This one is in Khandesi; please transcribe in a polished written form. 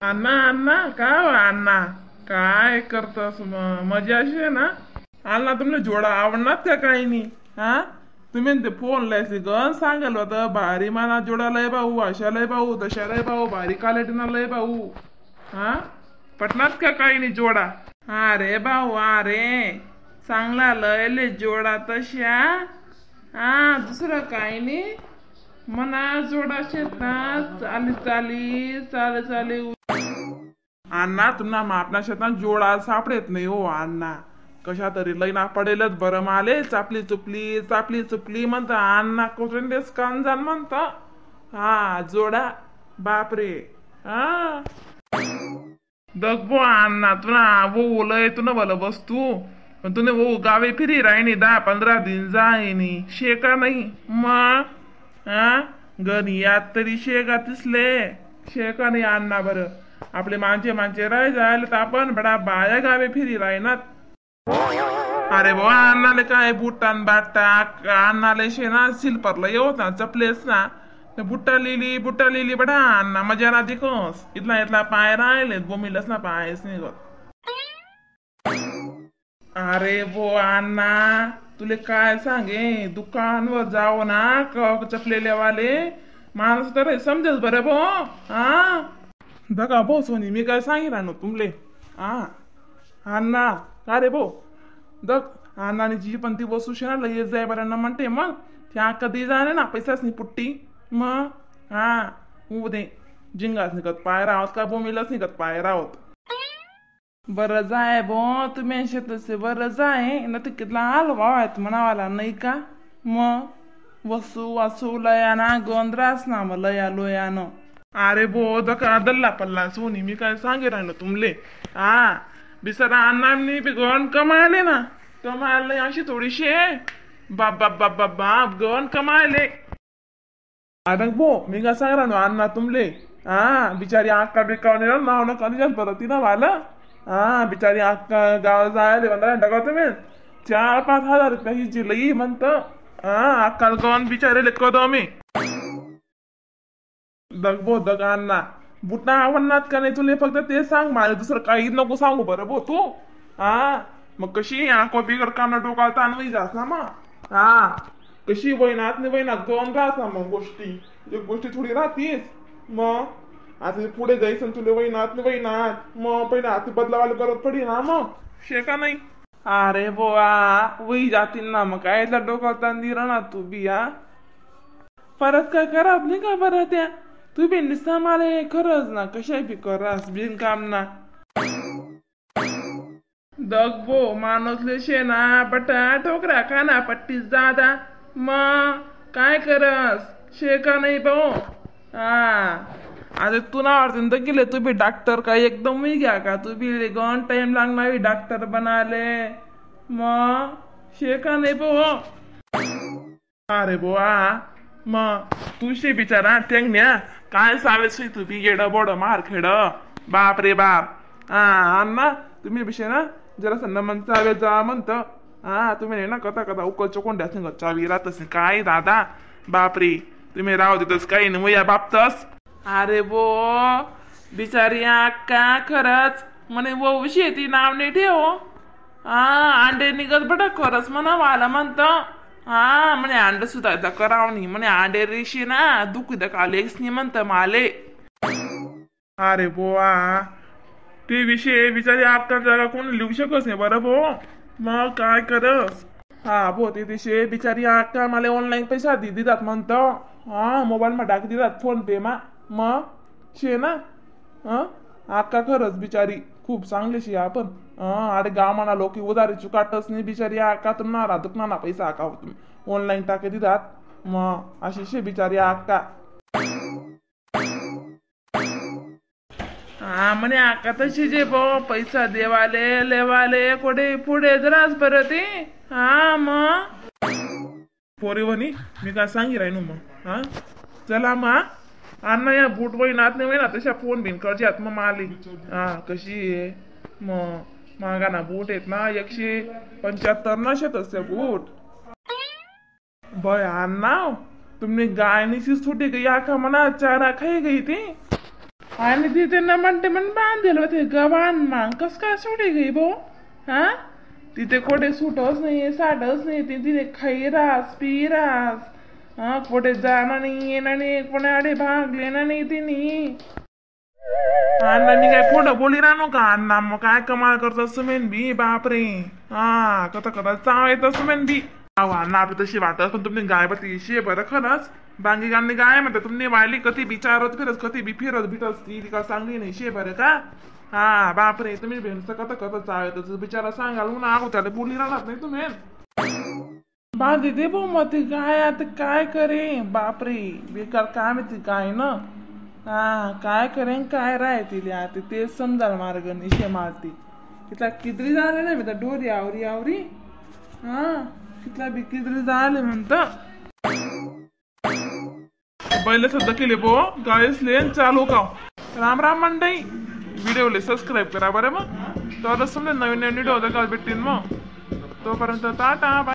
अण्णा अण्णा का हो अण्णा काय करतस मग मजा अशी आहे ना. अण्णा तुमने जोडा आवडणार त्या काही नाही. हा तुम्ही ते फोन लायसे गण सांगाल होतं भारी माना जोडा लय भाऊ अशा लय भाऊ तशा लय भाऊ भारी क्वालिटीना लय भाऊ. हा पटणार का काही नाही जोडा. हा रे भाऊ अरे चांगला लयले जोडा तशा. हा दुसरं काही नाही मना जोडा शेतात चाली चाली चाले चाली. अण्णा तुम्हाला मापना शेतात जोडा सापडेत नाही हो अण्णा. कशा तरी लईना पडेलच बरं माले चापली चुपली चापली चुपली म्हणता अण्णा कोठेस कान जाण म्हणता. हा जोडा बापरे. हा दगबो अण्णा तुला वो लय तुला भलं बस तू पण तुने वो गावे फिरी राहिनी 10-15 दिन जायनी शेका नाही मग. हा गणी यात तरी शेका तिसले शेका नाही अण्णा. बरं आपले माणसे माणसे राय जायला तर आपण बडा बाया गावे फिरी राहिनात. अरे बाबा अण्णाले काय बुटान बाटा अण्णाले शेना सिल्परला येवत ना चपलेस ना बुट्टा लिली बडा अण्णा मजा राहते कस इथला इथला पाय राहिले बोमिलच ना पायच निघत. अरे बो अण्णा तुले काय सांगे दुकानवर जाओ ना चपलेले वाले माणूस तर समजेल बरं भो. हा दगा भो सोनी मी काय सांगितलं ना तुमले. हा अण्णा का रे भो दग अण्णाने जी पण ती वस्तू शे ना लय जाय बरं ना म्हणते मग त्या कधी जाणे ना पैसाच नाही पुट्टी मग. हा होऊ दे जिंगाच निघत पाय राहत का बोमिलच निघत पाय राहत. बरं जाय बो तुम्ही शेतसे बरं जाय ना ते कितला हलवा आहेत म्हणावाला नाही का मग वसू वासू लयाना गोंधरास ना मग लया लोयानं. अरे बो दका दल्ला पल्ला सोनी मी काय सांगे राहिलो तुमले. हा बिसरा अण्णांनी बी गण कमायले ना कमायले अशी थोडीशी बाप बाप बाप बाप बाप गण कमायले. अरे बो मी काय सांग राहिलो अण्णा तुमले. हा बिचारी आक्का बिक्का नाव नका बरं तिनं वालं. हा बिचारी अक्का गाव जायले म्हणता डगा तुम्ही 4-5 हजार रुपये ही जिलई म्हणतं. हा अक्काल गण बिचारे कदमी दग बो दग अण्णा बुटना आवडणार का नाही तुला फक्त ते सांग मला दुसरं काही नको सांगू बरं बो तू. हा मग कशी आको बिगड कामना डोकाला ताणवी जास ना मग. हा कशी वैनात नाही वैनात गण राहस ना मग गोष्टी एक गोष्टी थोडी राहतीस मग. आता पुढे जायचं तुला वैनात नाही वैनात मग पहिले हाती बदलावायला गरज पडी ना मग शेका नाही. अरे बोवा वही जातील ना मग काय डोकाला ताण दिला ना तू बिया परत काय करात नाही का बरं त्या तू बी निसा मला खरंच ना कशा बी करास बिनकाम ना. दग बो माणूसले शेना बटा ठोकरा खाना पट्टी जादा मग काय करस शेका नाही भाऊ. हा आता तू ना वाटतं तर गेले तू बी डॉक्टर काय एकदम घ्या का तू बी गण टाइम लागणार डॉक्टर बनाले मग शेका नाही भाऊ. अरे बुवा मग तुझे बिचारा टेंगण्या काय सावेस तू बी येड बोड मार खेड बाप रे बाप. हा अण्णा तुम्ही बिशे ना जरा नमन चावे जा म्हणत. हा तुम्ही ना कथा कथा उकल चोकोंड्या संग चावी राहतस काय दादा बापरे तुम्ही राहू देतस काही नाही या बापतस. अरे बो बिचारी अक्का खरंच म्हणे वो शेती नाव नाही ठेव. हा अंडे निघत बटा खरंच म्हणा वाला म्हणतं. हा म्हणे अंड सुद्धा करावं नाही म्हणे अंडे रेशी ना दुखी दकालेच नाही म्हणतं माले. अरे बोवा ते विषय बिचारी अक्का जागा कोणी लिहू शकत नाही बरं भो मग काय करस. हा भो ते दिशे बिचारी अक्का मला ऑनलाईन पैसा दि दितात म्हणतं. हा मोबाईल मा टाक दितात फोन पे मा मग शे ना. हं अक्का खरंच बिचारी खूप चांगलीशी आपण. अरे गाव म्हणा लोक उदारी चुकाटच नाही बिचारी अक्का तुम्हाला दुखना ना पैसा अक्का तुम्ही ऑनलाईन टाके दितात मग अशी शे बिचारी अक्का. हा म्हणे अक्का तशी जे बो पैसा देवाले लेवाले कोठे पुढे जरास बरं ते. हा मग पोरी वनी मी काय सांगी राहिनो मग. हा चला मग अण्णा या बूट वैनात नाही वैना तशा फोन बिन करच्यात मग माली. हा कशी आहे मग मागा ना बूट आहेत ना 175 ना शेत बूट. बय अण्णा तुमने गायनीची छुटी गई आखा मना चारा खाई गई थी. आणि तिथे ना म्हणते म्हण बांधेल ते गव्हाण मांग कस काय सोडे गई भाऊ. हा तिथे कोठे सुटच नाही साठच नाही, तिने खैरास पिरास, हा कोठे जाणं नाही येणं नाही, कोणाकडे भाग लेणं नाही तिने. अण्णा मी काय खोटं बोली राहनो का अण्णा? मग काय कमाल करतो सुमेन बी, बापरे. हा कथा कथा चाव येत सुमेन बी. अहो अण्णा आपली तशी वाटत पण तुम्ही गाय बती शे बरं खरंच बांगी गांनी गाय म्हणते तुम्ही वायली कधी बिचारत फिरत कधी बी फिरत बिटत ती का चांगली नाही शे बरं का. हा बापरे तुम्ही भेंडचं कथा कथा चाव येत बिचारा सांगाल म्हणून आगो त्याला बोली राहणार नाही तुम्ही. बांधी दे भाऊ मग ती गाय आता काय करे, बापरे बेकार काय माहिती गाय ना. हा काय करेन काय राय तिले आता तेच समजाल मार्ग निशे मारती. तिला किदरी झाले ना मी डोरी आवरी आवरी, हा कितला बी किदरी झाले म्हणत. पहिले सध्या केले बो गायस लेन चालू का. राम राम मंडई, व्हिडिओले सबस्क्राईब करा बरं मग, तर समजा नवीन नवीन व्हिडिओ काल भेटतील मग. तोपर्यंत टाटा बाय.